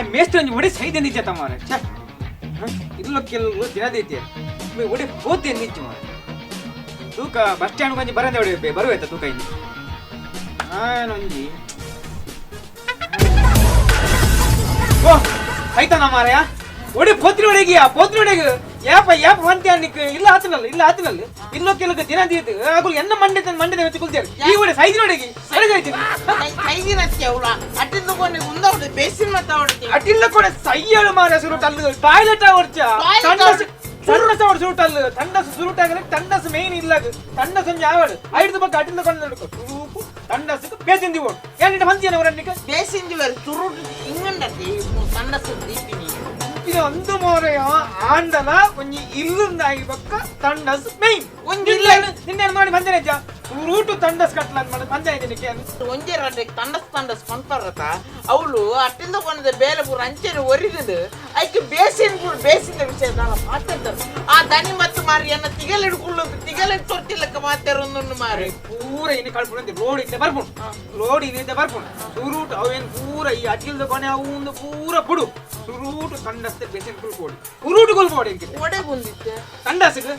ಮೇಸ್ತ್ರಿ ಒಂಜಿ ಒಡೆ ಸೈದ್ ಎಂದಿಚ್ಚ ತಮಾರೆ ಛೆ ಇಲ್ಲೋ ಕೆಲವು ದಿನದೈತೆ ಒಡೆ ಪೋತೆ ಎಂದಿಚ್ಚು ಮಾರೆ ತೂಕ ಬಸ್ ಸ್ಟ್ಯಾಂಡ್ ಒಂಜಿ ಬರಂದೆ ಒಡೆ ಬರುವಾಯ್ತ ತೂಕ ಇಲ್ಲಿ ಆನೊಂಜಿ ಓ ಸೈತಾನ ಮಾರಾಯ ಒಡೆ ಪೋತ್ರಿ ಒಡೆಗಿಯಾ ಪೋತ್ರಿ ಒಡೆಗೆ ಯಾಪ ಯಾಪ వంతే ನಿಕ್ ಇಲ್ಲ ಆತನಲ್ಲ ಇಲ್ಲ ಆತನಲ್ಲ ಇಲ್ಲೋ ಕೆಲವು ದಿನ ದೀತು ಆಗುಲ್ ಎನ್ನ ಮಂಡೆ ಮಂಡೆ വെച്ച് ಕುಲ್ತೇರು ಈ ಒಡೆ ಸೈದಿನೊಡೆಗೆ ಸೈದಿನ ಸೈದಿನತ್ತೆ ಅವಳ ಅಟ್ಟಿಂದ ಕೊನೆ ಉಂದವಡೆ ಬೇಸಿನ ಮತ್ತ ಅಟಿಲ್ಲ ಕೊಡೆ ಸೈಯಳು ಮಾರ ಸುರುಟ ಅಲ್ಲ ಟಾಯ್ಲೆಟ್ ಅವರ್ಚ ತಂಡಸ್ ತಂಡಸ್ ಅವರ್ ಸುರುಟ ಅಲ್ಲ ತಂಡಸ್ ಸುರುಟ ಆಗಲೆ ತಂಡಸ್ ಮೇನ್ ಇಲ್ಲಾಗ ತಂಡಸ್ ಒಂಜಿ ಆವಡು ಐದು ಬಕ್ಕ ಅಟಿಲ್ಲ ಕೊನೆ ನಡುಕ ಸುರುಪು ತಂಡಸ್ಗೆ ಬೇಸಿಂದಿ ಓಡ್ ಏನಿಟ ಮಂತಿಯನ ಅವರನ್ನಿಕ ಬೇಸಿಂದಿ ವರೆ ಸುರುಟ ಇಂಗಂಡತಿ ತಂಡಸ್ ದೀಪಿನಿ ಇದು ಒಂದು ಮೋರೆಯ ಆಂಡಲ ಒಂಜಿ ಇಲ್ಲುಂದಾಗಿ ಬಕ್ಕ ತಂಡಸ್ ಮೇನ್ ಒಂಜಿ ಇಲ್ಲ ನಿನ್ನೆ ಮಾಡಿ ಬಂದೇನೆ ರೂಟು ತಂಡಸ್ ಕಟ್ಲ ಅಂತ ಪಂಚಾಯತ್ ಒಂಜಿ ರಡ್ಡೆ ತಂಡಸ್ ತಂಡಸ್ ಪಂಪರತ ಅವಳು ಅಟ್ಟಿಂದ ಕೊನದ ಬೇಲೆ ಪೂರ ಅಂಚೆನೆ ಒರಿದು ಐಕೆ ಬೇಸಿನ ಪೂರ ಬೇಸಿನ ವಿಷಯ ದಾಲ ಮಾತಾಡ್ತಾರೆ ಆ ದನಿ ಮತ್ತು ಮಾರಿ ಎನ್ನ ತಿಗಲ್ ಹಿಡ್ಕೊಳ್ಳೋದು ತಿಗಲ್ ತೊಟ್ಟಿಲ್ಲಕ್ಕ ಮಾತಾರೊಂದೊಂದು ಮಾರಿ ಪೂರ ಇನ್ನು ಕಳ್ಕೊಂಡು ಲೋಡ್ ಇತ್ತೆ ಬರ್ಪುಂಡು ಲೋಡ್ ಇನ್ನಿಂದ ಬರ್ಪುಂಡು ಸುರೂಟು ಅವೇನು ಪೂರ ಈ ಅಟಿಲ್ದ ಕೊನೆ ಅವು ಒಂದು ಪೂರ ಪುಡು ಸುರೂಟು ತಂಡಸ್ತೆ ಬೇಸಿನ ಕುಲ್ಕೋಡಿ ಉರುಟು ಕುಲ್ಕೋಡಿ ಒಡೆ ಬಂದಿತ್ತೆ ತಂಡಸ್ಗೆ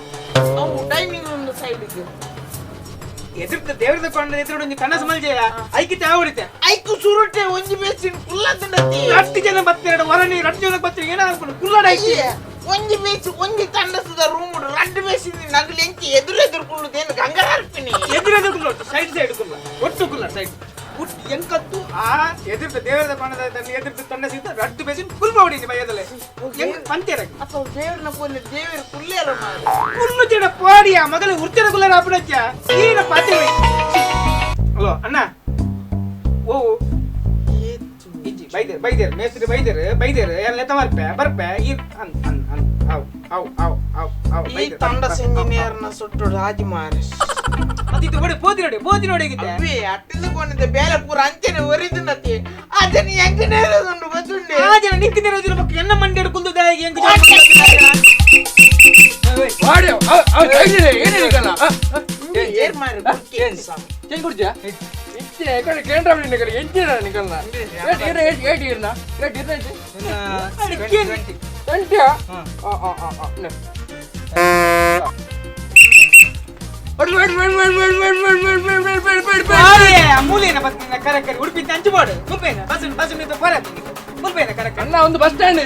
ಅವು ಡೈನಿಂಗ್ ರೂಮ್ ಸೈಡ್ಗೆ ಎದುರ್ದ ದೇವ್ರದ ಕೊಂಡ ಎದುರು ಒಂಜಿ ಕನಸು ಮಲ್ಜೆಯ ಐಕಿತೆ ಆವಡಿತೆ ಐಕು ಸುರುಟೆ ಒಂಜಿ ಬೇಸಿನ ಕುಲ್ಲದಂಡತಿ ರಟ್ಟು ಜನ ಬತ್ತೆರಡು ವರಣಿ ರಟ್ಟು ಜನ ಬತ್ತಿ ಏನ ಅನ್ಕೊಂಡು ಕುಲ್ಲಡ ಐಕಿ ಒಂಜಿ ಬೇಸಿ ಒಂಜಿ ತಂಡಸದ ರೂಮ್ ರಡ್ಡು ಬೇಸಿನ ನಗಲು ಎಂಚಿ ಎದುರು ಎದುರು ಕುಲ್ಲುದೇನು ಗಂಗರಾರ್ಪಿನಿ ಎದುರು ಎದುರು ಕುಲ್ಲ ಸೈಡ್ ಸೈಡ್ ಕುಲ್ಲ ಒಟ್ಟು ಕುಲ್ಲ ಸೈಡ್ ಉಟ್ ಎಂಕತ್ತು ಆ ಎದುರ್ದ ದೇವರದ ಕೊಣದ ಎದುರ್ದ ತಂಡ ಸಿದ್ದ ರಡ್ಡು ಬೇಸಿನ ಕುಲ್ ಬಾವಡಿ ಬಯ್ಯದಲೆ ಎಂಕ್ ಪಂತೇರ ಅಥವಾ ದೇವರನ ಕೊನೆ ದೇವರ ಕುಲ್ಲೇರ ಮಾರಿ ಕುಲ್ಲು ಜಡ ಪಾಡಿಯ ಮೊದಲು ಉರ್ಚರ ಕುಲ್ಲರ ಅಪಡಚ್ಚ ಈನ ಪಾತೆ ಹಲೋ ಅಣ್ಣ ಓ ಇಜ್ಜಿ ಬೈದೇರ್ ಬೈದೇರ್ ಮೇಸ್ತ್ರಿ ಬೈದೇರ್ ಬೈದೇರ್ ಎಲ್ಲ ಬರ್ಪೆ ಬರ್ಪೆ ಈ ಅನ್ ಅನ್ ಅನ್ ಅವ್ ಅವ್ ಅವ್ ಅವ್ ಅವ್ ಈ ತಂಡಸ್ ಇಂಜಿನಿಯರ್ನ ಸುಟ್ಟು ರಾಜಿ ಮಾರಿ ಅದಿತ್ತು ಒಡೆ ಪೋತಿ ನೋಡಿ ಪೋತಿ ನೋಡಿ ಅಬ್ಬಿ ಅಟ್ಟಿಂದ ಕೊನೆದ ಬೇಲೆ ಪೂರ ಅಂಚೆನೆ ಒರಿದುನತಿ ಆ ಜನ ಎಂಕ್ ನೇರದುಂಡು ಗೊತ್ತುಂಡೆ ಆ ಜನ ನಿಂತಿ ನೇರದಿಲ್ಲ ಪಕ್ಕ ಎನ್ನ ಮಂಡೆ ಕುಲ್ದು ದಾಯಿ ಎಂಕ್ ವಾಡಿ ಅವ್ ಜೈದಿದೆ ಏನೇ ನಿಕಲ್ಲ ಏರ್ ಮಾರಿ ಚೇಂಜ್ ಕುಡ್ಜಾ ಇಚ್ಚೆ ಕಡೆ ಕೇಂದ್ರ ನಿಕಲ್ಲ ಎಂಚಿರ ನಿಕಲ್ಲ ಏಟ್ ಏಟ್ ಏಟ್ ಏಟ್ ಇರ್ನ ಏಟ್ ಇರ್ನ 20 ಆ ಆ ಆ ಆ wait wait wait wait wait wait wait wait wait wait wait wait wait ಆರೆ ಮೂಲೇನ ಬಸ್ನ ಕರಕರಿ ಉಡುಪಿ ಅಂಚು ಬೋಡು ಮುಲ್ಪೇನ ಬಸ್ ಬಸ್ ನಿಂತ ಪರ ಮುಲ್ಪೇನ ಕರಕರಿ ಅಣ್ಣ ಒಂದು ಬಸ್ ಸ್ಟ್ಯಾಂಡ್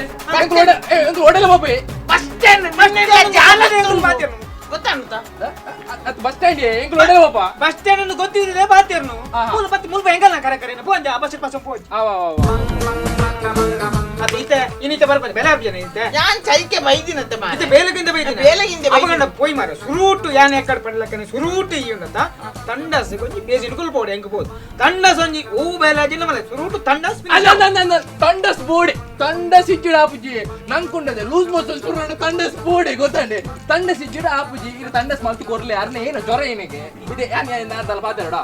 ಒಂದು ಹೋಟೆಲ್ ಹೋಗಿ ಬಸ್ ಸ್ಟ್ಯಾಂಡ್ ಜಾಲ ಮಾತೇನು ಗೊತ್ತಾಂತ ಅದು ಬಸ್ ಸ್ಟ್ಯಾಂಡ್ ಎಂಕ್ ಹೋಟೆಲ್ ಹೋಪ ಬಸ್ ಸ್ಟ್ಯಾಂಡ್ ಅನ್ನು ಗೊತ್ತಿದೆ ಬಾತೇರ್ನು ಮೂಲ ಪತ್ತಿ ಮುಲ್ಪ ಎಂಗಲ್ಲ ಕರಕರಿ ಪೋಂಜ ಬಸ್ ಬಸ್ ಪೋಂಜ ಆ ವಾ ವಾ ಅದು ಇತ್ತೆ ಇನ್ನಿತೆ ಬರ್ಬಾರೆ ಬೆಲೆ ಅರ್ಜನ ಇತ್ತೆ ಯಾನ್ ಚೈಕೆ ಬೈದಿನತ್ತೆ ಮಾರೆ ಇತ್ತೆ ಬೇಲೆಗಿಂದ ಬೈದಿನ ಬೇಲೆಗಿಂದ ಅವಗಂಡ ಪೋಯ್ ಮಾರೆ ಸುರೂಟು ಯಾನ್ ಎಕ್ಕಡ ಪಡಲಕ್ಕನೆ ಸುರೂಟು ಈಯುಂಡತ ತಂಡಸ್ ಒಂಜಿ ಬೇಸಿನ ಕುಲ್ಪೋಡು ಎಂಕ್ ಪೋದು ತಂಡಸ್ ಒಂಜಿ ಓ ಬೇಲೆ ಜಿಲ್ಲ ಮಲೆ ಸುರೂಟು ತಂಡಸ್ ಅಲ್ಲ ಅಲ್ಲ ಅಲ್ಲ ತಂಡಸ್ ಬೋಡೆ ತಂಡಸ್ ಇಜ್ಜಿಡ ಆಪುಜಿ ನಂಕುಂಡದೆ ಲೂಸ್ ಮೋಷನ್ ಸುರುಂಡ ತಂಡಸ್ ಬೋಡೆ ಗೊತ್ತಂಡೆ ತಂಡಸ್ ಇಜ್ಜಿಡ ಆಪುಜಿ ಇದು ತಂಡಸ್ ಮಲ್ತು ಕೊರ್ಲೆ ಅರ್ನೆ ಏನು ಜ್ವರ ಏನಕ್ಕೆ ಇದೆ ಯಾನ್ ಯಾನ್ ನಾನ್ ಪಾತಾಡ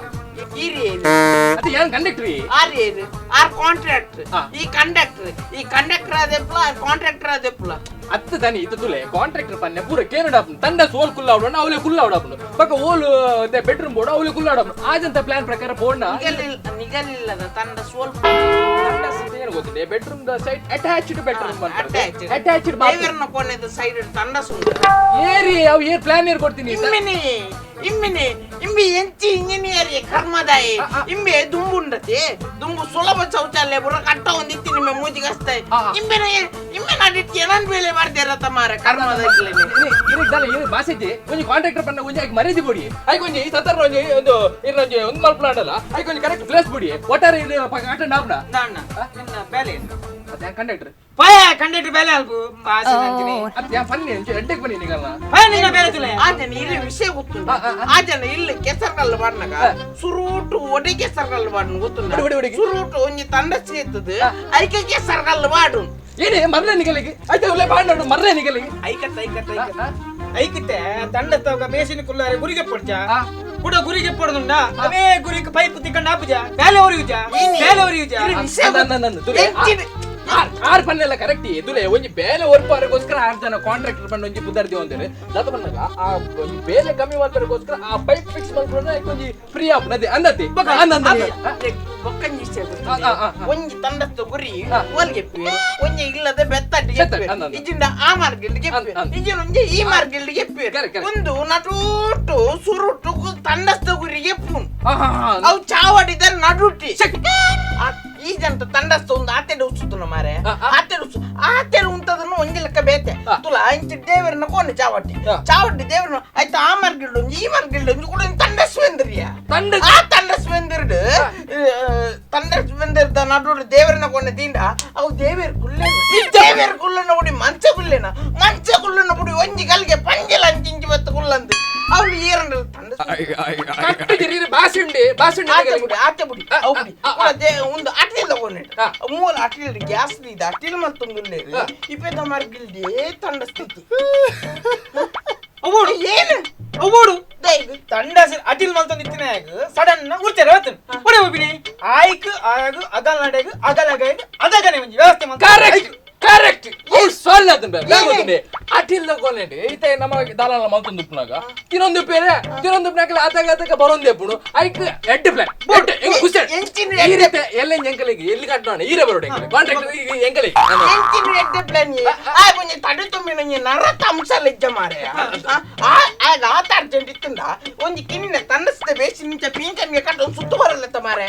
ಅದು ಯಾನ್ ಕಂಡಕ್ಟರ್ ಆರ್ ಏನು ಆರ್ ಕಾಂಟ್ರಾಕ್ಟರ್ ಈ ಕಂಡಕ್ಟರ್ ಈ ಕಂಡಕ್ಟರ್ ಆದೆಪ್ಲ ಆರ್ ಕಾಂಟ್ರಾಕ್ಟರ್ ಆದೆಪ್ಲ ಅತ್ತ ತಾನೆ ಇದು ತುಲೆ ಕಾಂಟ್ರಾಕ್ಟರ್ ಪನ್ನೆ ಪೂರ ಕೇನಡ ತಂಡ ಸೋಲ್ ಕುಲ್ಲ ಅವಡೋಣ ಅವಳೆ ಕುಲ್ಲ ಅವಡಪ್ಪನು ಪಕ್ಕ ಓಲ್ ಬೆಡ್ರೂಮ್ ಬೋರ್ಡ್ ಅವಳೆ ಕುಲ್ಲ ಅವಡಪ್ಪನು ಆಜಂತ ಪ್ಲಾನ್ ಪ್ರಕಾರ ಬೋರ್ಡ್ನ ನಿಗಲಿಲ್ಲದ ತಂಡ ಸೋಲ್ ತಂಡ ಏನು ಗೊತ್ತಿದೆ bedroom the side attached bedroom ಅಂತ ಅಟ್ಯಾಚ್ಡ್ ದೇವರನ ಕೋಣೆದ ಸೈಡ್ ತಂಡ ಸುಂದ ಏರಿ ಅವು ಏರ್ ಪ್ಲಾನ್ ಏರ್ ಕೊಡ್ತೀನಿ ಇಮ್ಮಿನಿ ಇಮ್ಮಿನಿ ಇಂಬಿ ಎಂಚಿ ಇಂಜಿನಿಯರ್ ಕರ್ಮದಾಯಿ ಇಂಬೆ ದುಂಬುಂಡತಿ ದುಂಬು ಸುಲಭ ಶೌಚಾಲಯ ಬುರ ಕಟ್ಟ ಒಂದಿತ್ತಿ ನಿಮ್ಮ ಮೂಜಿಗಸ್ತಾಯಿ ಇಂಬೆನ ಇಂಬೆನ ಅಡಿಟ್ ಏನನ್ ಬೇಲೆ ಮಾಡ್ದೇರ ಮಾರ ಕರ್ಮದ ಇರಕ್ ಇರು ಬಾಸೈತಿ ಒಂಜಿ ಕಾಂಟ್ರಾಕ್ಟರ್ ಪನ್ನ ಒಂಜಿ ಐಕ್ ಮರ್ಯಾದೆ ಬೊಡಿ ಐಕ್ ಒಂಜಿ ಸತರ ಒಂಜಿ ಒಂದು ಇರ್ನೊಂಜಿ ಒಂದು ಮಲ್ಪಲಾಂಡಲ್ಲ ಐಕ್ ಒಂಜಿ ಕರೆಕ್ಟ್ ಪ್ಲೇಸ್ ಬೊಡಿ ಒಟ್ಟಾರೆ ಇದು ಅಟೆಂಡ್ ಆಪ್ನ ಅಣ್ಣ ನಿನ್ನ ಬೇಲೆ ಅದೇ ಕಂಡಕ್ಟರ್ ಪಾಯ ಕಂಡಕ್ಟರ್ ಬೇಲೆ ಅಲ್ಪ ಪಾಸ್ ಅಂತೀನಿ ಅದೇ ಫನ್ನಿ ಅಂಚೆ ಎಡ್ಡೆಗೆ ಬನ್ನಿ ನಿಗಲ್ಲ ಪಾಯ ನಿನ್ನ ಬೇಲೆ ತುಲೆ ಆಜನ ಇಲ್ಲಿ ವಿಷಯ ಗೊತ್ತುಂಟು ಆಜನ ಇಲ್ಲಿ ಕೆಸರ್ಗಲ್ಲು ಬಾಡ್ನಾಗ ಸುರೂಟು ಒಡೆ ಕೆಸರ್ಗಲ್ಲು ಬಾಡ್ನು ಗೊತ್ತುಂಟು ಸುರೂಟು ಒಂಜಿ ತಂಡ ಸೇರ್ತದೆ ಐಕೆ ಕೆಸರ್ಗಲ್ಲು ಬಾಡು ಏನೇ ಮರ್ರೆ ನಿಗಲಿಗೆ ಐತೆ ಉಲ್ಲೆ ಬಾಡ್ನಾಡು ಮರ್ರೆ ನಿಗಲಿಗೆ ಐಕತ್ತ ಐಕತ್ತ ಐಕತ್ತ ಐಕಿತ್ತೆ ತಂಡ ತಗ ಬೇಸಿನ ಕುಲ್ಲಾರೆ ಗುರಿಗೆ ಪಡ್ಚ ಕೂಡ ಗುರಿಗೆ ಪಡದುಂಡ ಅವೇ ಗುರಿಗೆ ಪೈಪ್ ತಿಕ್ಕಂಡ ಆಪುಜ ಬೇಲೆ ಒರಿಯುಜ ಬೇಲೆ ಒರಿಯುಜ ವಿಷಯ R ಪನ್ನೆಲ್ಲ correct ಎದುಲೆ ಒಂಜಿ ಬೇಲೆ ಒರ್ಪಾರಗೋಸ್ಕರ ಆರ್ ಜನ ಕಾಂಟ್ರಾಕ್ಟರ್ ಪಂಡ ಒಂಜಿ ಪುದರ್ದಿ ಒಂದೇನೆ ದಾತ ಪನ್ನಗ ಆ ಒಂಜಿ ಬೇಲೆ ಕಮ್ಮಿ ಮಾಡ್ತಾರಗೋಸ್ಕರ ಆ ಪೈಪ್ ಫಿಕ್ಸ್ ಮಾಡ್ಕೊಂಡ್ರೆ ಒಂಜಿ ಫ್ರೀ ಆಪ್ ನದಿ ಅಂದತಿ ಒಂಜಿ ತಂಡಸ್ತ ಗುರಿ ಓಲ್ಗೆಪ್ಪಿ ಒಂಜಿ ಇಲ್ಲದೆ ಬೆತ್ತಟ್ಟಿ ಇಜಿಂದ ಆ ಮಾರ್ಗಿಲ್ಗೆ ಇಜಿನ ಒಂಜಿ ಈ ಮಾರ್ಗಿಲ್ಗೆ ಒಂದು ನಟೂಟು ಸುರುಟು ತಂಡಸ್ತ ಗುರಿಗೆ ಪೂನ್ ಅವು ಚಾವಡಿದ ನಡುಟಿ ಈ ಜನ ತಂಡಸ್ತ ಒಂದು ಆತೆಡೆ ಉಸುತ್ತುನ ಮಾರೆ ಆತೆಡೆ ಉಸು ಆತೆಡೆ ಉಂಟದನ್ನು ಒಂಜಿ ಲೆಕ್ಕ ಬೇತೆ ತುಲ ಇಂಚಿ ದೇವರನ್ನ ಕೋನೆ ಚಾವಟ್ಟಿ ಚಾವಟ್ಟಿ ದೇವರನ್ನ ಆಯ್ತು ಆ ಮಾರ್ಗಿಲ್ಡು ಒಂಜಿ ಈ ಮಾರ್ಗಿಲ್ಡು ಒಂಜಿ ಕೂಡ ತಂಡಸ್ವೇಂದ್ರಿಯ ಆ ತಂಡಸ್ವೇಂದ್ರಡು ತಂಡಸ್ವೇಂದ್ರದ ನಡುಡು ದೇವರನ್ನ ಕೋನೆ ದಿಂಡ ಅವು ದೇವೇರ್ ಕುಲ್ಲೇನ ದೇವೇರ್ ಕುಲ್ಲನ ಗುಡಿ ಮಂಚ ಕುಲ್ಲೇನ ಮಂಚ ಕುಲ್ಲನ ಗುಡಿ ಒಂಜಿ ಕಲ್ಗೆ ಪಂಜಲ ಅಂಚಿಂಚಿ ಬತ್ತು ಕುಲ್ಲಂದು ಅವಳು ಏರಂಡಲ್ ತಂಡ ಬಾಸುಂಡಿ ಬಾಸುಂಡಿ ಆತೆ ಬುಡಿ ಅವು ಬುಡಿ ಒಂದು ಅಟಿಲ್ ತಗೊಂಡು ಮೂಲ ಅಟಿಲ್ ಗ್ಯಾಸ್ ಇದೆ ಅಟಿಲ್ ಮತ್ತೊಂದು ಇಪ್ಪತ್ತ ಮಾರ್ಗಿಲ್ಡಿ ತಂಡ ಸ್ಥಿತಿ ಅವೋಡು ಏನು ಅವೋಡು ತಂಡ ಅಟಿಲ್ ಮಲ್ತೊಂದು ಸಡನ್ ಉರ್ಚಾರ ಹೇಳ್ತಾನೆ ಒಡೆ ಹೋಗಿನಿ ಆಯ್ಕ್ ಆಗ ಅಗಲ್ ನಡೆಗ್ ಅಗಲ ಅದಗನೆ ಒಂಜಿ ವ್ಯವಸ್ಥೆ ಮಲ್ತ ಕರೆಕ್ಟ್ ಕರೆಕ್ಟ್ ಓ ಸಾಲ್ ಅದನ್ನ ಬೇರೆ ಅಟಿಲ್ ತಗೊಂಡೆ ಈತ ನಮ್ಮ ದಾಲಾಲ ಮಲ್ತೊಂದು ಉಪ್ಪುನಾಗ ತಿನ್ನೊಂದು ಪೇರೆ ತಿನ್ನೊಂದು ಉಪ್ಪುನಾಗಲ ಆತಾಗ ಆತಾಗ ಬರೊಂದು ಎಪ್ಪುಡು ಐಕ್ ಎಡ್ಡೆ ಪ್ಲಾನ್ ಬಟ್ ಖುಷಿ ಈ ರೀತಿ ಎಲ್ಲ ಎಂಕಲಿಗೆ ಎಲ್ಲಿ ಕಟ್ಟೋಣ ಈರೆ ಬರೋಡು ಎಂಕಲಿ ಕಾಂಟ್ರಾಕ್ಟರ್ ಎಂಕಲಿ ಎಂಚಿನ ಎಡ್ಡೆ ಪ್ಲಾನ್ ಆ ಒಂಜಿ ತಡೆ ತುಂಬಿನ ಒಂಜಿ ನರತ ಅಂಶ ಲಜ್ಜ ಮಾರೆ ಆ ಆತ ಅರ್ಜೆಂಟ್ ಇತ್ತಂದ ಒಂಜಿ ಕಿನ್ನ ತನ್ನಸ್ದ ಬೇಸಿ ನಿಂಚ ಪೀಂಕನ್ಗೆ ಕಟ್ಟ ಒಂದು ಸುತ್ತು ಬರಲ್ಲತ್ತ ಮಾರೆ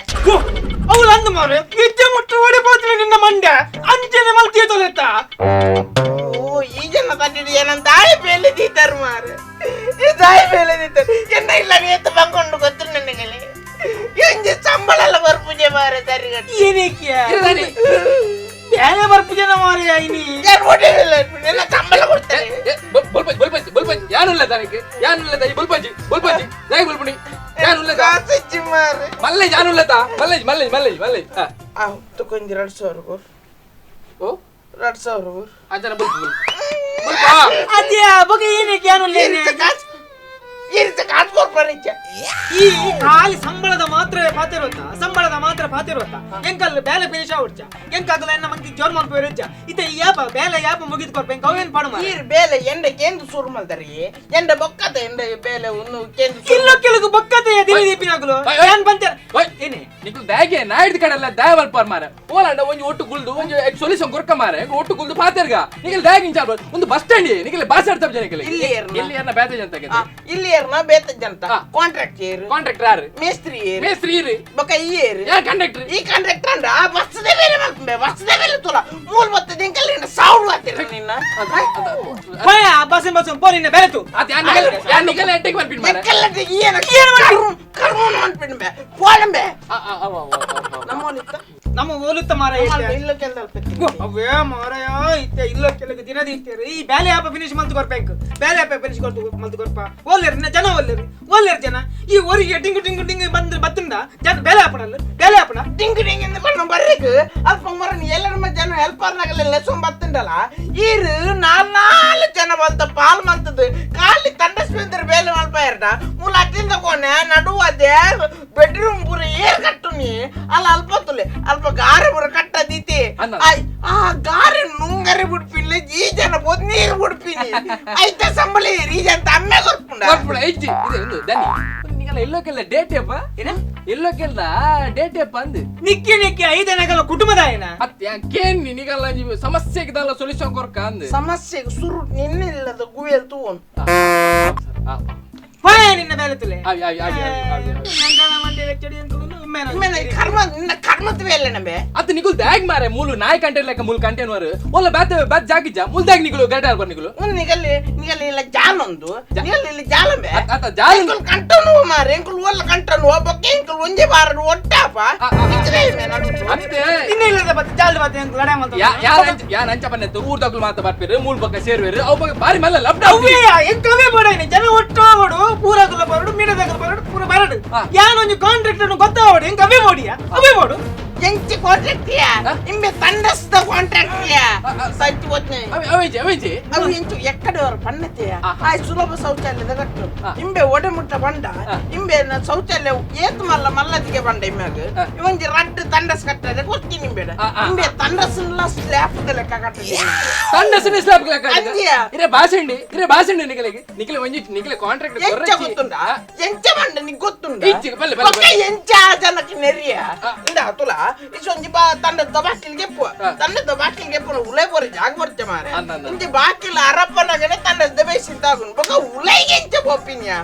ಅವಳು ಅಂದು ಮಾರೆ ನಿಜ ಮುಟ್ಟು ಓಡಿ ಹೋಗ್ತೀನಿ ನಿನ್ನ ಮಂಡ್ಯ ಅಂಚನೆ ಮಲ್ತೀಯ ತೊಲೆತ್ತ ಓ ಈ ಜನ ತಟ್ಟಿಡಿ ಏನಂತ ದಾಯಿ ಬೇಲೆ ದೀತಾರು ಮಾರೆ ದಾಯಿ ಬೇಲೆ ದೀತಾರು ಎನ್ನ ಇಲ್ಲ ನೀ ಬಂಕೊಂಡು ಗೊತ್ತು ನನಗೆ ಎಂಜಿ ಸಂಬಳ ಎಲ್ಲ ಬರ್ಪೂಜೆ ಮಾರೆ ಸರಿಗಟ್ಟು ಏನಕ್ಕೆ ಬೇರೆ ಬರ್ಪೂಜೆನ ಮಾರೆ ಇನಿ ಯಾರು ಹೊಡೆಯಲ್ಲ ಎಲ್ಲ ಸಂಬಳ ಕೊಡ್ತಾರೆ ಬಲ್ಪಜಿ ಬಲ್ಪಜಿ ಬಲ್ಪಜಿ ಯಾನುಲ್ಲ ತನಕ್ಕೆ ಯಾನುಲ್ಲ ತಾಯಿ ಬಲ್ಪಜಿ ಬಲ್ಪಜಿ ಜಾಯ್ ಬಲ್ಪುಣಿ ಯಾನುಲ್ಲ ಕಾಸಚ್ಚಿ ಮಾರೆ ಮಲ್ಲೇಜ್ ಯಾನುಲ್ಲ ತಾ ಮಲ್ಲೇಜ್ ಮಲ್ಲೇಜ್ ಮಲ್ಲೇಜ್ ಮಲ್ಲೇಜ್ ಆ ತಕೊಂಜಿ 2000 ಕೊರ್ ಓ 2000 ಕೊರ್ ಅಂಚನ ಬಲ್ಪು ಬಲ್ಪು ಅದೇ ಬಗೆ ಏನಕ್ಕೆ ಯಾನುಲ್ಲ ಇರ್ತ ಕಾಸು ಕೊರ್ಪರಿಚ್ಚ ಈ ಖಾಲಿ ಸಂಬಳದ ಮಾತ್ರ ಪಾತಿರುತ್ತ ಸಂಬಳದ ಮಾತ್ರ ಪಾತಿರುತ್ತ ಎಂಕಲ್ ಬೇಲೆ ಫಿನಿಶ್ ಆವಡ್ಚ ಎಂಕಾಗಲ ಎನ್ನ ಮಂದಿ ಜೋರ್ ಮಾಡ್ಪೋಯಿರುಚ್ಚ ಇತ ಯಾಪ ಬೇಲೆ ಯಾಪ ಮುಗಿದ್ ಕೊರ್ಪ ಎಂಕ ಅವೇನ್ ಪಾಡು ಮಾರೆ ಈರ್ ಬೇಲೆ ಎಂಡ ಕೇಂದ್ರ ಶುರು ಮಲ್ದರಿ ಎಂಡ ಬೊಕ್ಕದ ಎಂಡ ಬೇಲೆ ಉನ್ನು ಕೇಂದ್ರ ಇಲ್ಲ ಕೆಲಗು ಬೊಕ್ಕದ ದಿನ ದೀಪಿನಾಗಲು ಏನ್ ಬಂತೆ ಏನೇ ನಿಕ್ಲು ದಾಗೆ ನಾಯ್ದ ಕಡೆಲ್ಲ ದಾಯ ಮಲ್ಪಾರ್ ಮಾರೆ ಓಲಾಂಡ ಒಂಜಿ ಒಟ್ಟು ಗುಲ್ದು ಒಂಜಿ ಸೊಲ್ಯೂಷನ್ ಕೊರ್ಕ ಮಾರೆ ಒಟ್ಟು ಗುಲ್ದು ಪಾತೆರ್ಗ ನಿಕಲ್ ದಾಗೆ ಇಂಚಾಲ್ ಒಂದು ಬಸ್ ಸ್ಟ್ಯಾಂಡ್ ನಿಕಲ್ ಬಾಸ್ ಆಡ್ತಾ ಜನ ಇಲ್ಲಿ ಇಲ್ಲಿ ಏನ ಬೇತೆ ಜನ ಇಲ್ಲಿ ಏರ್ನ ಬೇತೆ ಜನ ಕಾಂಟ್ರಾಕ್ಟ್ ಏರು ಕಾಂಟ್ರಾಕ್ಟರ್ ಯಾರು ಮೇಸ್ತ್ರಿ ಏರು ಮೇಸ್ತ್ರಿ ಏರು ಬೊಕ ಈ ಏರು ಯಾರು ಕಂಡಕ್ಟರ್ ಈ ಕಂಡಕ್ಟರ್ ಅಂಡ ಆ ಬಸ್ಸದೇ ಬೇರೆ ಮಲ್ಪಂಬೆ ಬಸ್ಸದೇ ಬೇರೆ ತುಲ ಮೂಲ ಬತ್ತದ ಎಂಕಲ್ ಸಾವು ಆತಿರ ನಿನ್ನ ಪಯ ಬಸ್ ಬಸ್ ಪೋ ನಿನ್ನ ಬೆಳೆತು ಆತ ಯಾನ್ ನಿಕಲ್ ಯಾನ್ ನಿಕಲ್ ಎಟ್ಟೆಗೆ ಮಲ್ಪಿನ್ ಮಾರೆ ಎಂಕಲ್ ಏನ ಏನು ಕರ್ಮನ್ ಮಲ್ಪಿನ್ ಬೆ ಪೋಲಂಬೆ ನಮ್ಮ ನಮ್ಮ ಓಲುತ್ತ ಮಾರ ಇಲ್ಲ ಕೆಲ್ದಲ್ಪ ಅವೇ ಮಾರಾಯ ಇತ್ತೆ ಇಲ್ಲ ಕೆಲಗ ದಿನದ ಇತ್ತೇರು ಈ ಬ್ಯಾಲೆ ಆಪ ಫಿನಿಶ್ ಮಲ್ತು ಕೊರ್ಬೇಕು ಬ್ಯಾಲೆ ಆಪ ಫಿನಿಶ್ ಕೊರ್ತು ಮಲ್ತು ಕೊರ್ಪ ಓಲ್ಲೇರು ಜನ ಓಲ್ಲೇರು ಓಲ್ಲೇರು ಜನ ಈ ಊರಿಗೆ ಟಿಂಗು ಟಿಂಗು ಟಿಂಗು ಬಂದ್ರೆ ಬತ್ತುಂಡ ಜನ ಬೇಲೆ ಆಪಣಲ್ಲ ಬೇಲೆ ಆಪಣ ಟಿಂಗು ಟಿಂಗ್ ಎಂದು ಬಣ್ಣ ಬರ್ರಿಕ್ ಅಲ್ಪ ಮರನ್ ಎಲ್ಲರ ಜನ ಹೆಲ್ಪರ್ ನಗಲೆಲ್ಲ ಸುಮ್ ಬತ್ತುಂಡಲ್ಲ ಈರು ನಾಲ್ ಜನ ಬಲ್ತ ಪಾಲ್ ಮಲ್ತದ್ದು ಖಾಲಿ ತಂಡಸ್ವೇಂದ್ರ ಬೇಲೆ ಮಲ್ಪ ಎರಡ ಮೂಲ ಅಟ್ಟಿಂದ ಕೋಣೆ ನಡುವದೆ ಬೆಡ್ರೂಮ್ ಪೂರ ಏರ್ ಕಟ್ಟುನಿ ಅಲ್ಲ ಅಲ್ಪ ತುಲೆ ಅಲ್ಪ ಗಾರೆ ಪೂರ ಕಟ್ಟದೀತಿ ಆ ಗಾರೆ ನುಂಗರೆ ಬಿಡ್ಪಿಲ್ಲ ಈ ಜನ ಬೋದು ನೀರು ಬಿಡ್ಪಿನಿ ಐತ ಸಂಬಳ ಈ ಜನ ಅಮ್ಮೆ ಕೊರ್ಪುಂಡ ಕೊರ್ಪುಂಡ ಐಜಿ ಇದು ಒಂದು ದನಿ ನಿಗಲ ಎಲ್ಲೋಕೆಲ್ಲ ಡೇಟ್ ಅಪ್ಪ ಏನ ಎಲ್ಲೋಕೆಲ್ಲ ಡೇಟ್ ಅಪ್ಪ ಅಂದು ನಿಕ್ಕಿ ನಿಕ್ಕಿ ಐದನಗಲ ಕುಟುಂಬದ ಏನ ಅತ್ತೆ ಕೇನ್ ನಿಗಲ್ಲ ಸಮಸ್ಯೆಗೆ ದಾಲ ಸೊಲ್ಯೂಷನ್ ಕೊರ್ಕ ಅಂದು ಸಮಸ್ಯೆಗೆ ಸುರು ನಿನ್ನಿಲ್ಲದ ಗುವೆಲ್ ತೂವನ್ ಹೋಯ ನಿನ್ನ ಬೇಲೆ ತುಲೆ ಆವಿ ಆವಿ ಆವಿ ಆವಿ ನಂಗಲ ಮಂಡೆ ವೆಚ್ಚಡಿ ಕರ್ಮ ನಿನ್ನ ಕರ್ಮದ ಬೇಲೆ ನಂಬೆ ಅತ್ತ ನಿಗುಲ್ ದ್ಯಾಗ್ ಮಾರೆ ಮೂಲು ನಾಯಿ ಕಂಟೇನ್ ಲೆಕ್ಕ ಮೂಲು ಕಂಟೇನ್ ಒಲ್ಲ ಬ್ಯಾತ್ ಬ್ಯಾತ್ ಜಾಗಿಜ್ಜ ಮೂಲ್ ದ್ಯಾಗ್ ನಿಗುಲು ಗಡ್ಡೆ ಆರ್ಬರ್ ನಿಗುಲು ಒಂದು ನಿಗಲ್ಲಿ ನಿಗಲ್ಲಿ ಇಲ್ಲ ಜಾಲೊಂದು ನಿಗಲ್ಲಿ ಇಲ್ಲಿ ಜಾಲಂಬೆ ಅತ್ತ ಜಾಲ ಎಂಕುಲ್ ಕಂಟನು ಮಾರೆ ಎಂಕುಲ್ ಒಲ್ಲ ಕಂಟನು ಒಬ್ಬಕ್ಕೆ ಎಂಕುಲ್ ಒಂಜೆ ಬಾರಡು ಒಟ್ಟಾಪ ಅತ್ತೆ ನಿನ್ನ ಇಲ್ಲದ ಬತ್ತ ಜಾಲ ಬತ್ತ ಎಂಕುಲ್ ಲಡೆ ಮಲ್ತ ಯಾ ಯಾ ನಂಚ ಬನ್ನೆತ್ತು ಊರ್ ದಗ್ಲು ಮಾತ ಬರ್ಪಿರು ಮೂಲ್ ಪಕ್ಕ ಸೇರುವೆರು ಅವು ಪಕ್ಕ ಬಾರಿ ಮಲ್ಲ ಲಬ್ಡ ಅವೇ ಎಂಕವೇ ಬೋಡೈನೆ ಜನ ಒಟ್ಟಾವಡು ಪೂರಗುಲ ಬರಡು ಮೀಡದಗುಲ ಬರಡು ಪೂರ ಬರಡು ಯಾನೊಂಜಿ ಕಾಂಟ್ರಾಕ್ಟರ್ ಗೊತ್ತಾವಡು ಎಂಕ ಅವೇ ಬೋಡಿಯಾ ಅವೇ ಬೋಡು ಎಂಚಿ ಕಾಂಟ್ರಾಕ್ಟ್ ಯಾ ಇಂಬೆ ತಂಡಸ್ದ ಕಾಂಟ್ರಾಕ್ಟ್ ಯಾ ಸಚ್ಚಿ ಒತ್ನೆ ಅವೇಜಿ ಅವೇಜಿ ಅವು ಎಂಚು ಎಕ್ಕಡೆವರು ಪಣ್ಣತೆಯ ಆ ಸುಲಭ ಶೌಚಾಲಯದ ಕಟ್ಟು ಇಂಬೆ ಒಡೆ ಮುಟ್ಟ ಬಂಡ ಇಂಬೆ ಶೌಚಾಲಯ ಏತ್ ಮಲ್ಲ ಮಲ್ಲದಿಗೆ ಬಂಡ ಇಮ್ಯಾಗ ಇವಂಜಿ ರಡ್ಡು ತಂಡಸ್ ಕಟ್ಟದೆ ಕೊಡ್ತೀನಿ ಇಂಬೇಡ ಇಂಬೆ ತಂಡಸ್ನ ಸ್ಲ್ಯಾಪ್ ಲೆಕ್ಕ ಕಟ್ಟದೆ ತಂಡಸ್ನ ಸ್ಲ್ಯಾಪ್ ಲೆಕ್ಕ ಇರೆ ಭಾಷಂಡಿ ಇರೆ ಭಾಷಂಡಿ ನಿಕಲೆಗೆ ನಿಕಲೆ ಒಂಜಿ ನಿಕಲೆ ಕಾಂಟ್ರಾಕ್ಟ್ ಎಂಚ ಗೊತ್ತುಂಡ ಎಂಚ ಬಂಡ ನಿಕ್ ಗೊತ್ತುಂಡ ಒಕ್ಕ ಎಂಚ ಜನಕ್ಕೆ ನೆರಿಯ ಇಂದ ತುಲ ಇಸೊಂಜಿ ಬಾ ತಂಡದ ಬಾಕಿಲ್ಗೆ ಪೋ ತಂಡದ ಬಾಕಿಲ್ಗೆ ಪೋ ಉಲೆ ಬೋರಿ ಜಾಗ ಬರ್ತೆ ಮಾರೆ ಇಂಜಿ ಬಾಕಿಲ್ ಅರಪ್ಪನಗನೆ ತಂಡದ ಬೇಸಿನ್ ತಾಗುನ್ ಬೊಕ ಉಲೆಗೆ ಎಂಚ ಪೋಪಿನ್ಯ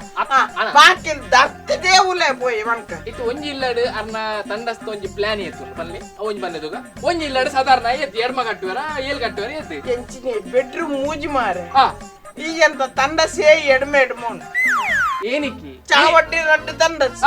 ಬಾಕಿಲ್ ದರ್ತದೆ ಉಲೆ ಪೋಯಿ వంక ಇತ್ತು ಒಂಜಿ ಇಲ್ಲಡು ಅರ್ನ ತಂಡಸ್ತ ಒಂಜಿ ಪ್ಲಾನ್ ಇತ್ತು ಪಲ್ಲಿ ಒಂಜಿ ಬಂದದುಗ ಒಂಜಿ ಇಲ್ಲಡು ಸಾಧಾರಣ ಎತ್ತು ಎಡ್ಮ ಕಟ್ಟುವರ ಏಲ್ ಕಟ್ಟುವರ ಎತ್ತು ಎಂಚಿನೆ ಬೆಡ್ರೂಮ್ ಮೂಜಿ ಮಾರೆ ಈಗಂತ ತಂಡಸೇ ಎಡ್ಮೆ ಎಡ್ಮೋನ್ ಏನಕ್ಕೆ ಚಾವಟ್ಟಿ ರಡ್ಡು ತಂಡಸ್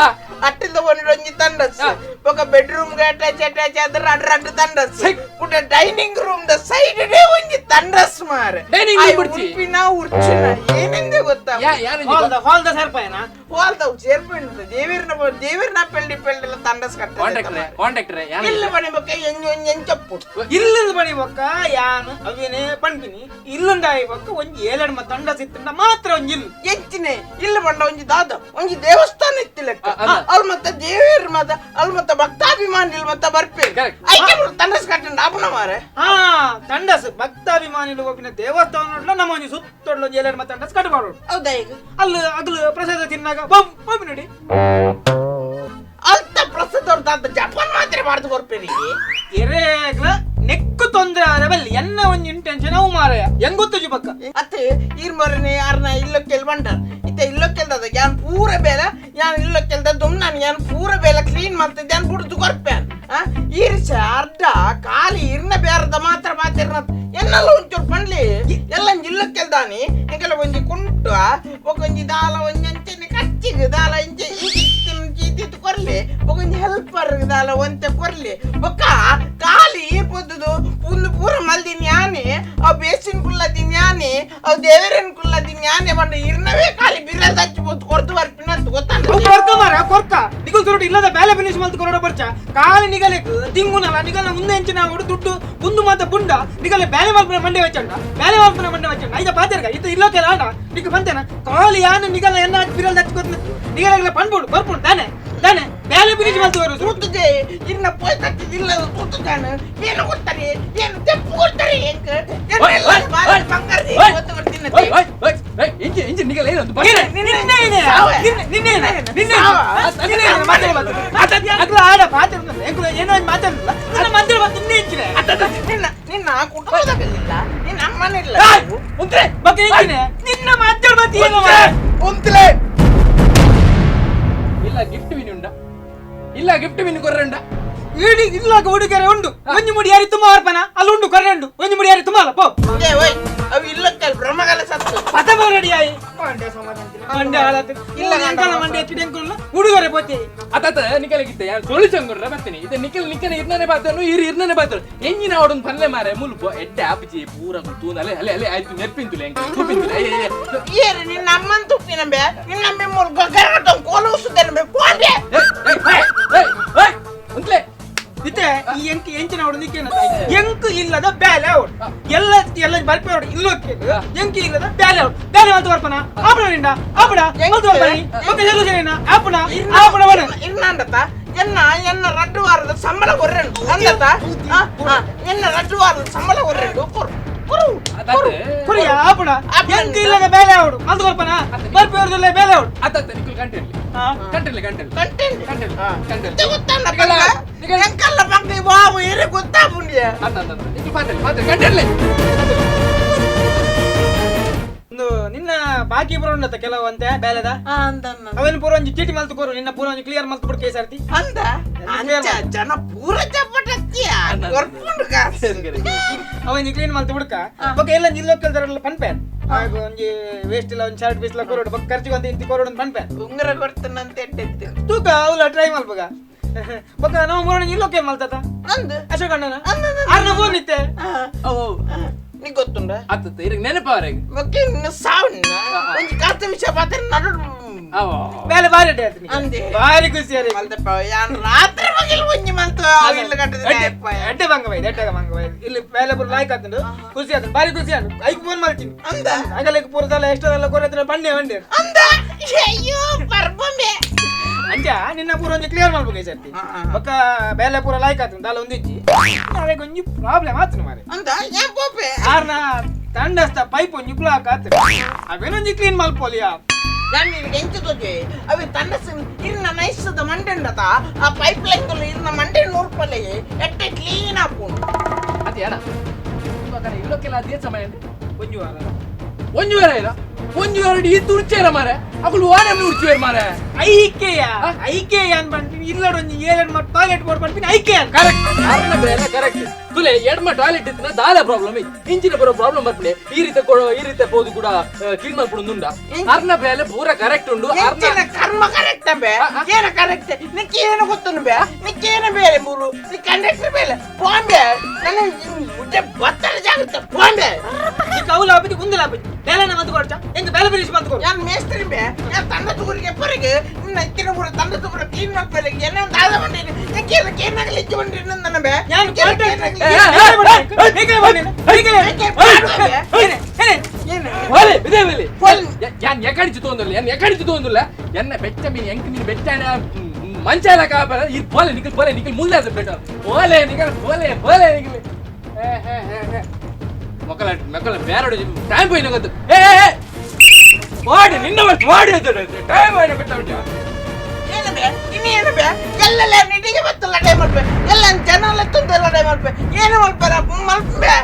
ಅಟ್ಟಿದ ಒಂಜಿ ತಂಡಸ್ ಬೊಕ ಬೆಡ್ರೂಮ್ ಗೆ ಅಟ್ಯಾಚ್ ಅಟ್ಯಾಚ್ ಆದ್ರೆ ರಡ್ಡು ರಡ್ಡು ತಂಡಸ್ ಪುಟ dining room the side day ಒಂಜಿ ತಂಡಸ್ ಮಾರೆ ಡೈನಿಂಗ್ ರೂಮ್ ಬಿಡ್ಚಿ ಉಪ್ಪಿನ ಉರ್ಚಿನ ಏನೆಂದೇ ಗೊತ್ತಾ ಹಾಲ್ the ಹಾಲ್ the ಸರ್ಪಯನ ಹಾಲ್ the ಸೇರ್ಪೆಂಡ ದೇವಿರ್ನ ದೇವಿರ್ನ ಪೆಲ್ಡಿ ಪೆಲ್ಡಿಲ ತಂಡಸ್ ಕಟ್ಟ ಕಾಂಟ್ರಾಕ್ಟರ್ ಕಾಂಟ್ರಾಕ್ಟರ್ ಯಾನ ಇಲ್ಲ ಬಣಿ ಬೊಕ ಎಂಜಿ ಒಂಜಿ ಎಂಚಪ್ಪು ಇಲ್ಲದ ಬಣಿ ಬೊಕ ಯಾನು ಅವೇನೆ ಪಣ್ಪಿನಿ ಇಲ್ಲಂದಾಯಿ ಬೊಕ ಒಂಜಿ ಏಲಡ್ಮ ತಂಡಸ್ ಇತ್ತಂಡ ಮಾತ್ರ ಒಂಜಿ ಇಲ್ಲ ಎಂಚಿನೆ ಇಲ್ಲ ಬಂಡ ಒಂಜಿ ದಾದ ಒಂಜಿ ದೇವಸ್ಥಾನ ಇತ್ತು ಲೆಕ್ಕ ಅಲ್ಲಿ ಮತ್ತೆ ದೇವಿಯರ್ ಮತ್ತ ಅಲ್ಲಿ ಮತ್ತೆ ಭಕ್ತಾಭಿಮಾನಿಲ್ ಮತ್ತೆ ಬರ್ಪೆ ಐಕೆ ತಂಡಸ್ ಕಟ್ಟಂಡ ಅಪನ ಮಾರೆ ಹಾ ತಂಡಸ್ ಭಕ್ತಾಭಿಮಾನಿಲು ಹೋಗಿನ ದೇವಸ್ಥಾನ ನೋಡ್ಲ ನಮ್ಮ ಒಂಜಿ ಸುತ್ತೊಡ್ಲ ಒಂಜಿ ಏಲಡ್ಮ ತಂಡಸ್ ಕಟ್ಟಬಾರ್ದು ಹೌದಾ ಈಗ ಅಲ್ಲಿ ಅಗಲು ಪ್ರಸಾದ ತಿನ್ನಾಗ ಬೊಮ್ಮಿ ನೋಡಿ ಅಲ್ತ ಪ್ರಸಾದ ಅವ್ರ ಜಪಾನ್ ಮಾತ್ರ ಮಾಡ್ದು ಕೊರ್ಪೇರಿ ಎರೇಗ್ಲ ನೆಕ್ಕು ತೊಂದರೆ ಆದ ಬಲ್ಲಿ ಎನ್ನ ಒಂಜಿ ಇಂಟೆನ್ಷನ್ ಅವು ಮಾರಾಯ ಹೆಂಗ್ ಗೊತ್ತು ಪಕ್ಕ ಅತ್ತೆ ಈರ್ ಮರನೆ ಯಾರನ್ನ ಇಲ್ಲೊಕ್ಕೆಲ್ ಬಂಡಾರ ಇತ್ತ ಇಲ್ಲೊಕ್ಕೆಲ್ದದ ಯಾನ್ ಪೂರ ಬೇಲೆ ಯಾನ್ ಇಲ್ಲೊಕ್ಕೆಲ್ದ ದುಮ್ನಾನ್ ಯಾನ್ ಪೂರ ಬೇಲೆ ಕ್ಲೀನ್ ಮಾಡ್ತಿದ್ದೆ ಯಾನ್ ಬುಡ್ದು ಕೊರ್ಪೇನ್ ಈರ್ಷ ಅರ್ಧ ಖಾಲಿ ಇರ್ನ ಬೇರದ ಮಾತ್ರ ಮಾತಿರ್ನ ಎನ್ನೆಲ್ಲ ಒಂಚೂರು ಪಂಡ್ಲಿ ಎಲ್ಲ ಇಲ್ಲೊಕ್ಕೆಲ್ದಾನಿ ಎಂಕೆಲ್ಲ ಒಂಜಿ ಕುಂಟು ಒಂಜಿ ದಾಲ ಒಂಜಿ ಅಂಚೆನೆ ಕಚ್ಚಿಗೆ ದಾಲ ಇಂಚೆ ಇಂಚಿ ಕೊರ್ಲಿ ಒಂಜಿ ಹೆಲ್ಪರ್ ದಾಲ ಒಂತೆ ಕೊರ್ಲಿ ಬೊಕ್ಕ ಖಾಲಿ ಪೊದ್ದುದು ಒಂದು ಪೂರ ಮಲ್ದಿನ ಯಾನೆ ಅವು ಬೇಸಿನ ಕುಲ್ಲದಿನ ಯಾನೆ ಅವು ದೇವರನ್ ಕುಲ್ಲದಿನ ಯಾನೆ ಬಂಡ ಇರ್ನವೇ ಖಾಲಿ ಬಿರಲ್ ತಚ್ಚಿ ಪೊತ್ತು ಕೊರ್ದು ಬರ್ಪಿನ ಅಂತ ಗೊತ್ತಾನ ಕೊರ್ಕ ಮಾರ ಕೊರ್ಕ ನಿಗಲ್ ಸುರುಟು ಇಲ್ಲದ ಬೇಲೆ ಫಿನಿಶ್ ಮಲ್ತು ಕೊರಡ ಬರ್ಚ ಖಾಲಿ ನಿಗಲೆಕ್ ತಿಂಗುನಲ್ಲ ನಿಗಲ್ನ ಮುಂದೆ ಎಂಚಿನ ಹೊಡು ದುಡ್ಡು ಮುಂದು ಮಾತ ಬುಂಡ ನಿಗಲೆ ಬೇಲೆ ಮಲ್ಪನ ಮಂಡೆ ವಚ್ಚಂಡ ಬೇಲೆ ಮಲ್ಪನ ಮಂಡೆ ವಚ್ಚಂಡ ಐದ ಪಾತೆರ್ಗ ಇತ್ತ ಇಲ್ಲೋಕೆಲ್ಲ ಆಡ ನಿಕ್ ಬಂತೇನ ಖಾಲಿ ಯಾನು ನಿಗಲ್ನ ಎನ್ನ ಬಿರಲ್ ತಚ್ಚಿ ಕೊರ್ನ ನಿಗಲೆಗ್ಲ ಪಣ್ಬೋಡು ಬರ್ಪುಂಡು ತಾನೆ ತಾನೆ ಬೇಲೆ ಫಿನಿಶ್ ಮಲ್ತು ಬರು ತೂತುಜೆ ಇನ್ನ ಪೋಯ್ ತಟ್ಟಿದಿಲ್ಲ ತೂತುಜಾನ ಏನು ಕೊಡ್ತಾರೆ ಏನು ತೆಪ್ಪು ಕೊಡ್ತಾರೆ ಎಂಕ್ ಬಂಗಾರ ಗೊತ್ತು ಕೊಡ್ತೀನಿ ಇಂಜಿ ಇಂಜಿ ನಿಗಲ ಏನು ನಿನ್ನೆ ನಿನ್ನೆ ನಿನ್ನೆ ನಿನ್ನೆ ಮಾತಾಡ ಆಡ ಪಾತಿರ್ನಲ್ಲ ಎಂಕುಲ ಏನೋ ಮಾತಾಡಲ್ಲ ನನ್ನ ಮಂದಿರ ಬಂದು ನಿನ್ನೆ ಇಂಚಿನೆ ನಿನ್ನ ನಿನ್ನ ಕುಟುಂಬದಾಗಲಿಲ್ಲ ನಿನ್ನ ಅಮ್ಮನಿಲ್ಲ ಉಂತ್ರೆ ಬಗ್ಗೆ ಇಂಚಿನೆ ನಿನ್ನ ಮಾತಾಡ ಬತ್ತಿ ಏನು ಉಂತ್ಲೆ ಇಲ್ಲ ಗಿಫ್ಟ್ ವಿನಿ ಉಂಡ ಇಲ್ಲ ಗಿಫ್ಟ್ ವಿನಿ ಕೊರ್ರಂಡ ಇಡಿ ಇಲ್ಲ ಹುಡುಗರೆ ಉಂಡು ಒಂಜಿ ಮುಡಿ ಯಾರಿ ತುಂಬ ಅರ್ಪಣ ಅಲ್ಲಿ ಉಂಡು ಕೊರ್ರೆ ಉಂಡು ಒಂಜಿ ಮುಡಿ ಯಾರಿ ತುಂಬ ಅಲ್ಲ ಪೋ ಓಯ್ ಅವು ಇಲ್ಲಕ್ಕೆ ಬ್ರಹ್ಮಗಲ ಸತ್ತು ಪತ ರೆಡಿ ಆಯಿ ಮಂಡೆ ಸಮಾಧಾನ ಮಂಡೆ ಹಾಳಾತು ಇಲ್ಲ ಅಂಕಲ ಮಂಡೆ ಚಿಡೆಂಕುಲ್ಲ ಹುಡುಗರೆ ಪೋತಿ ಅತತ ನಿಕಲಗಿತ್ತೆ ಯಾರು ಸೊಲ್ಯೂಷನ್ ಕೊಡ್ರೆ ಬರ್ತೀನಿ ಇದು ನಿಕಲ್ ನಿಕನ ಇರ್ನನೆ ಬಾತನು ಇರು ಇರ್ನನೆ ಬಾತನು ಎಂಜಿನ ಅವಡೊಂದು ಪಲ್ಲೆ ಮಾರೆ ಮುಲ್ಪ ಎಡ್ಡೆ ಆಪುಜಿ ಪೂರ ತೂನ ಅಲೆ ಅಲೆ ಅಲೆ ಆಯ್ತು ನೆರ್ಪಿಂತುಲೆ ಎಂಕ ತುಪಿಂತುಲೆ ಏರಿ ನಿನ್ನ ಅಮ್ಮನ್ ತುಪ್ಪಿನಂಬೆ ನಿನ್ನಂಬೆ ಮುಲ್ ಗೊಗರಟ ಕೋಲುಸುದೆನಂಬೆ ಪೋಂಡೆ ಉಂತ್ಲೆ ಇತ್ತೆ ಈ ಎಂಕ್ ಎಂಚಿನ ಅವಡು ನಿಕ್ಕೇನ ಎಂಕ್ ಇಲ್ಲದ ಬ್ಯಾಲೆ ಅವಡು ಎಲ್ಲ ಎಲ್ಲ ಬರ್ಪೆ ಅವಡು ಇಲ್ಲೋಕೆ ಎಂಕ್ ಇಲ್ಲದ ಬ್ಯಾಲೆ ಅವಡು ಬ್ಯಾಲೆ ಅಂತ ಬರ್ಪನ ಆಪಣ ನಿಂಡ ಆಪಣ ಎಂಕ್ ಬರ್ಪನಿ ಓಕೆ ಸೊಲ್ಯೂಷನ್ ಏನ ಆಪಣ ಆಪಣ ಬಣ ಇರ್ನಾಂಡತ ಎನ್ನ ಎನ್ನ ರಡ್ಡು ವಾರದ ಸಂಬಳ ಕೊರ್ರೆಂಡು ಅಂದತ ಎನ್ನ ರಡ್ಡು ವಾರದ ಸಂಬಳ ಕೊರ್ರೆಂಡು ಕೊರು ಕೊರು ಕೊರಿಯ ಆಪಣ ಎಂಕ್ ಇಲ್ಲದ ಬ್ಯಾಲೆ ಅವಡು ಅಂತ ಬರ್ಪನ ಬರ್ಪೆ ಅವರದಲ್ಲ ಬ್ಯಾಲೆ ಅವಡು ಅತ್ತ ನಿಕಲ್ content content content content content ಗೊತ್ತಾನ ಎಂಕಲ್ಲ ಬಂಗ ವಾವು ಏರೆ ಗೊತ್ತಾಪುಂಡಿಯ ಅತ್ತ ಅತ್ತ ನಿಕಲ್ ಪಾತೆಲ್ ಪಾತೆಲ್ ಕಂಟೆಂಟ್ ಒಂದು ನಿನ್ನ ಬಾಕಿ ಪೂರ ಉಂಡತ್ತ ಕೆಲವಂತೆ ಬೇಲೆದ ಅವೇನು ಪೂರ ಒಂಜಿ ಚೀಟಿ ಮಲ್ತು ಕೊರು ನಿನ್ನ ಪೂರ ಒಂಜಿ ಕ್ಲಿಯರ್ ಮಲ್ತು ಬಿಡು ಕೇಸಾರ್ತಿ ಅಂದ ಜನ ಪೂರ ಚಪ್ಪಟತ್ತಿಯ ಕೊರ್ಪುಂಡು ಕಾಸು ಅವೇನು ಕ್ಲೀನ್ ಮಲ್ತು ಬಿಡ್ಕ ಬೊಕ್ಕ ಎಲ್ಲ ನಿಲ್ಲೋಕೆಲ್ದರಲ್ಲ ಪನ್ಪೆ ಹಾಗೆ ಒಂಜಿ ವೇಸ್ಟ್ ಇಲ್ಲ ಒಂದು ಶರ್ಟ್ ಪೀಸ್ ಎಲ್ಲ ಕೊರೋಡು ಬೊಕ್ಕ ಖರ್ಚಿಗೆ ಒಂದು ಇಂತಿ ಕೊರೋಡು ಪನ್ಪೆ ಉಂಗುರ ಕೊಡ್ತಾನಂತ ಎಟ್ಟೆತ್ತು ತೂಕ ಅವಲ ಟ್ರೈ ಮಲ್ಪಗ ಬೊಕ್ಕ ನಾವು ಮೂರಣ ನಿಲ್ಲೋಕೆ ಮಲ್ತತ ಅಂದು ಅಶೋಕ್ ಅಣ್ಣನ ಅರ್ನ ಫೋನ್ ಇತ್ತೆ ನೀ ಗೊತ್ತುಂಡ ಅತ್ತ ಇರಗ್ ನೆನಪಾವರೆಗೆ ಮತ್ತೆ ನಿನ್ನ ಸಾವು ಒಂಜಿ ಕಾಸ್ತ ವಿಷಯ ಪಾತ್ರ ನಡು ಬೇಲೆ ಬಾರಿ ಅಡ್ಡೆ ಆಯ್ತು ನಿಂಗೆ. ಅಂದೆ. ಬಾರಿ ಖುಷಿ ಅರೆ ಮಲ್ತಪ್ಪ ಯಾನ್ ರಾತ್ರಿ ಮಗಿಲ್ ಒಂಜಿ ಮಲ್ತು ಇಲ್ಲ ಕಟ್ಟದ ಅಡ್ಡೆ ಬಂಗ ಬೈದು ಅಡ್ಡೆ ಬಂಗ ಬೈದು ಇಲ್ಲಿ ಬೇಲೆ ಪೂರ ಲಾಯ್ಕ್ ಆತಂಡು ಖುಷಿ ಆತಂಡು ಬಾರಿ ಖುಷಿ ಆಯ್ತು ಐಕ್ ಫೋನ್ ಮಾಡ್ತೀನಿ ಅಂದ ಆಗಲಕ್ಕೆ ಪೂರದಲ್ಲ ಎಷ್ಟದಲ್ಲ ಕೊರತ್ರ ಬನ್ನೆ ಬಂಡೆ ಅಂದ ಅಯ್ಯೋ ಪರ್ಬೊಂಬೆ ಅಂಚ ನಿನ್ನ ಪೂರ ಒಂಜಿ ಕ್ಲಿಯರ್ ಮಾಡ್ಬೇಕು ಸರ್ತಿ ಬೊಕ್ಕ ಬೇಲೆ ಪೂರ ಲಾಯ್ಕ್ ಆತಂಡು ದಾಲ ಒಂದಿಜ್ಜಿ ಅದೇ ಒಂಜಿ ಪ್ರಾಬ್ಲಮ್ ಆತನು ಮಾರೆ ಅಂದ ಏನ್ ಪೋಪೆ ಆರ್ನ ತಂಡಸ್ತ ಪೈಪ್ ಒಂಜಿ ಬ್ಲಾಕ್ ಆತು ಅವೇನೊಂಜಿ ಕ್ಲೀನ್ ಮಲ್ಪೋಲಿಯಾ ನಾನು ನಿನಗೆ ಎಂಚ ತೋಜೆ ಅವೆ ತಂಡಸ ಇರ್ನ ನೈಸದ ಮಂಡೆಂಡತ ಆ ಪೈಪ್ ಲೈನ್ ಇರ್ನ ಮಂಡೆ ನೂರ್ಪಲೆ ಎಟ್ಟೆ ಕ್ಲೀನ್ ಆಪುಂಡು ಅದೇ ಅಣ್ಣ ಇಲ್ಲಕ್ಕೆಲ್ಲ ಅದೇ ಸಮಯ ಒಂಜಿ ವಾರ ಒಂಜಿ ವಾರ ಇಲ್ಲ ಒಂಜಿ ವಾರ ಈ ತುರ್ಚೇರ ಮಾರೆ ಅಕುಲು ವಾರ ಉರ್ಚುವೇರ್ ಮಾರೆ ಐಕೆಯ ಐಕೆಯ ಅನ್ ಪನ್ಪಿನಿ ಇಲ್ಲಡ ಒಂಜಿ ಏಳೆಡ್ ಮಟ್ ಟಾಯ್ಲೆಟ್ ಬೋರ್ಡ್ ಪನ್ಪಿನಿ ಐಕೆಯ ಕರೆಕ್ಟ್ ಅರ್ನ ಬೇರೆ ಕರೆಕ್ಟ್ ತುಲೆ ಎಡ್ಮ ಟಾಯ್ಲೆಟ್ ಇತ್ತಿನ ದಾಲ ಪ್ರಾಬ್ಲಮ್ ಇಂಜಿನ ಬರೋ ಪ್ರಾಬ್ಲಮ್ ಬರ್ಪಡೆ ಈ ರೀತಿ ಕೊಡೋ ಈ ರೀತಿ ಪೋದು ಕೂಡ ಕ್ಲೀನ್ ಮಾಡ್ಕೊಡು ಅರ್ನ ಬೇಲೆ ಪೂರ ಕರೆಕ್ಟ್ ಉಂಡು ಎಂಚಿನ ಕರ್ಮ ಕರೆಕ್ಟ್ ಬೇ ಏನ ಕರೆಕ್ಟ್ ನಿಕ್ಕೆ ಏನು ಗೊತ್ತುಂಡು ಬೇ ನಿಕ್ಕೆ ಏನು ಬೇರೆ ಮೂರು ನೀ ಕಂಡಕ್ಟರ್ ಬೇಲೆ ಬಾಂಬೆ ನನ್ನ ಮುಟ್ಟೆ ಬತ್ತಲ ಜಾಗ್ರತೆ ಬಾಂಬೆ ಕೌಲ ಆಪತಿ ಕುಂದಲ ಆಪತಿ ಬೇಲೆನ ಮಂತು ಕೊಡ್ಚ ಎಂತ ಬೇಲೆ ಫಿನಿಶ್ ಮಂತು ಕೊಡು ಯಾನ್ ಮೇಸ್ತ್ರಿ ಬೇ ಯಾನ್ ತಂಡ ತುಗುರಿಗೆ ಪೊರಿಗೆ ನಿನ್ನ ಎತ್ತಿನ ಪೂರ ತಂಡ ತುಗುರ ಕ್ಲೀನ್ ಮಾಡ್ಪೇಲೆ ಏನೋ ದಾದ ಬಂಡೀನಿ ನಿಕ್ಕೆ ಏನು ಕೇನಾಗಲಿ ಇಜ್ಜಿ ಬಂಡೀನಿ ನನ್ನ ಬೇ ಯಾನ್ ಒಲೆ ಇದೇ ಬೆಲೆ ಯಾನ್ ಎಕಡಿಚು ತೋಂದಿಲ್ಲ ಯಾನ್ ಎಕಡಿಚು ತೋಂದಿಲ್ಲ ಎನ್ನ ಬೆಚ್ಚ ಮೀನ್ ಎಂಕ್ ಮೀನ್ ಬೆಚ್ಚಾಣ ಮಂಚ ಎಲ್ಲ ಕಾಪರ ಇದು ಪೋಲೆ ನಿಕಲ್ ಪೋಲೆ ನಿಕಲ್ ಮುಲ್ಲೆ ಅದು ಬೆಟ್ಟ ಪೋಲೆ ನಿಕಲ್ ಪೋಲೆ ಪೋಲೆ ನಿಕಲ್ ಮಕ್ಕಳ ಮಕ್ಕಳ ಬೇರೆ ಟೈಮ್ ಪೋಯಿನ ಗೊತ್ತು ಏ ವಾಡಿ ನಿನ್ನ ವಾಡಿ ಅಂತ ಟೈಮ್ ಆಯ್ತು ಬೆಟ್ಟ ಬಿಟ್ಟ ಏನು ಬೇ ಇನ್ನೇನು ಬೇ ಎಲ್ಲೆಲ್ಲ ನಿಟಿಗೆ ಬತ್ತಲ್ಲ ಲಡಾಯಿ ಮಾಡ್ಬೆ ಎಲ್ಲ ಜನ ಎಲ್ಲ ತಂದು ಲಡಾಯಿ ಮಾಡ್ಬೆ ಏನು ಮಲ್ಪರ ಮಲ್ಪೆ